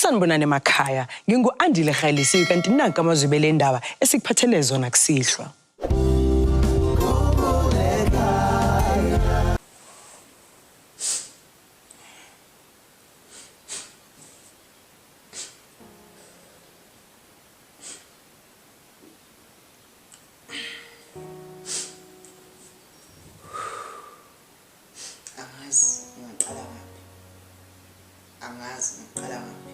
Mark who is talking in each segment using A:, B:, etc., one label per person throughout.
A: Sanibonani emakhaya, ngingu-Andile Kgalisi kanti nanka amazwi belendaba esikuphathele zona kusihlwa.
B: Angazi ngingaqala ngaphi. Angazi ngiqala ngaphi.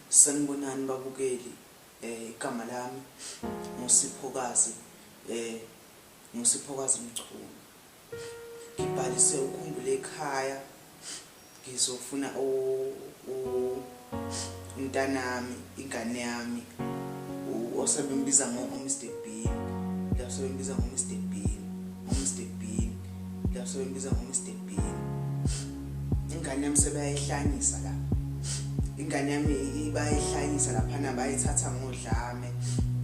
B: Sanibonani babukeli, eh igama lami nguSiphokazi eh nguSiphokazi Mchunu. Ngibhalise ukhumbule ekhaya ngizofuna umntanami ingane yami osebembiza ngo-Mr Bean la sebembiza ngo-Mr Bean ngo-Mr Bean la sebembiza ngo-Mr Bean ingane yami sebeyayihlanyisa la ingane yami bayayihlanyisa laphana bayithatha ngodlame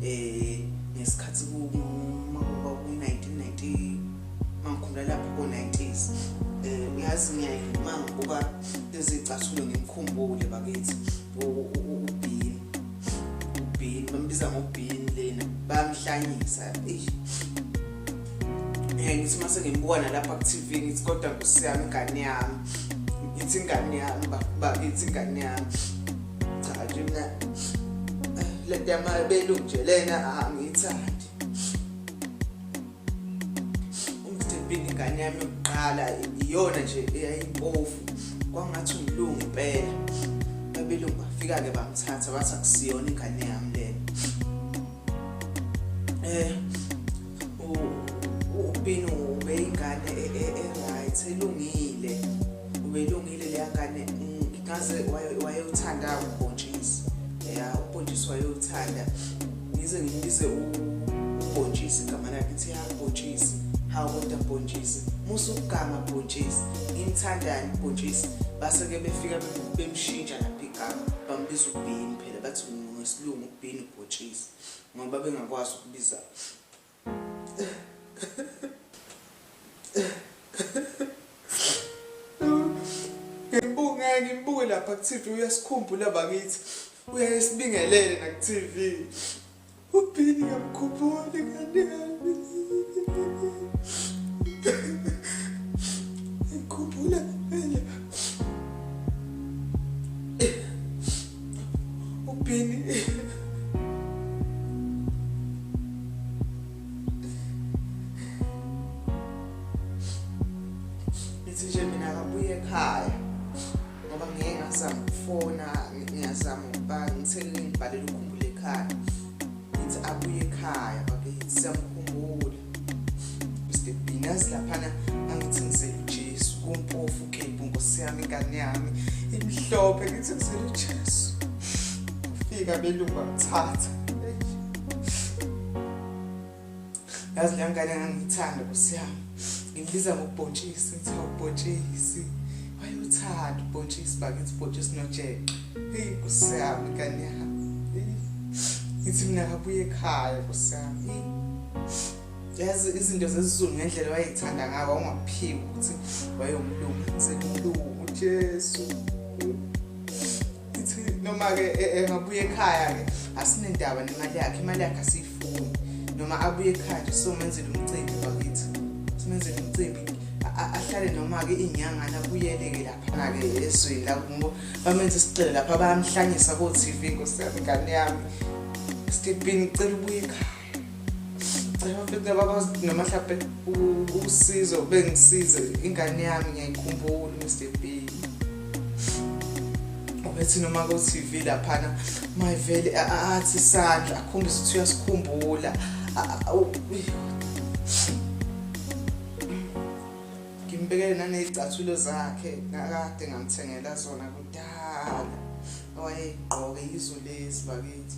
B: eh ngesikhathi ku 1990 mangikhumbula lapho ko-90s um uyazi ngiyaye uma ngibuka lezi cathulo ngimkhumbule bakithi ubhini ubhini bambiza ngobhini lena bayamhlanyisa eish um ngithi uma sengimbuka nalapha ku-tv ngithi kodwa nkosi yami ingane yami ngithi ingane yami bakithi ingane yami cha nje mina eh, lento yamabelungu nje lena angiyithandi UMr ingane yami yokuqala iyona nje eyayimpofu kwangathi umlungu impela abelungu bafika-ke bamthatha bathi akusiyona ingane yami lena eh uBino ubeyingane e, e, e-right elungile ubelungile leya ngane ngaze wayewuthanda ubhontshisi ya ubhontshisi wayewuthanda ngize ngimbize ubhontshisi igama lakhe ngithi ya bhontshisi hawu kodwa bhontshisi musa ukuganga bhontshisi ngimthandani bhontshisi base-ke befika bemshintsha lapha igama bambiza ubhini phela bathi ngesilungu ubhini ubhontshisi ngoba bengakwazi ukubiza Ngimbuke ngimbuke lapha ku-TV uyasikhumbula bakithi uyaye sibingelele naku-TV uBhini ngiyamkhumbula ingane yami ngikhumbula ngempela uBhini Ngithi nje mina akabuye ekhaya ngoba ngeke ngazama ukufona ngiyazama ukuba ngithe ngibhalele ukhumbule ekhaya ngithi abuye ekhaya bakithi siyamkhumbula Mr Bean yazi laphana angithi ngizele uJesu kumpofu kephu nkosi yami ingane yami imhlophe ngithi ngizele uJesu ufika belungu bamthatha yazi leyo ngane ngangiyithanda nkosi yami ngimbiza ngobhontshisi ngithi awubhontshisi wayewuthanda ubhontshisi bakithi ubhontshisi nojeqe heyi nkosi yami ingane yami ngithi mina akabuye ekhaya nkosi yami yazi izinto zesiZulu ngendlela wayeyithanda ngayo wawungaphiki ukuthi wayewumlungu ngizele umlungu Jesu ithi noma-ke e, engabuya ekhaya-ke asinendaba nemali yakhe imali yakhe asiyifuni noma abuye ekhaya nje somenzela umcimbi bakithi simenzele umcimbi ahlale noma-ke iy'nyangana abuyele-ke laphana-ke ezweni lakubo bamenze isicelo lapha bayamhlanyisa ko-tv nkosi yami ingane yami stepini cela ubuye ekhaya cela bafethu bakwazi noma mhlawumbe usizo bengisize ingane yami ngiyayikhumbula Mr B ubethi noma ku-TV laphana mayivele athi isandla akhombise ukuthi uyasikhumbula ngimbekele naney'cathulo zakhe ngakade ngamthengela zona kudala owayeyigqoke yizo lezi bakithi.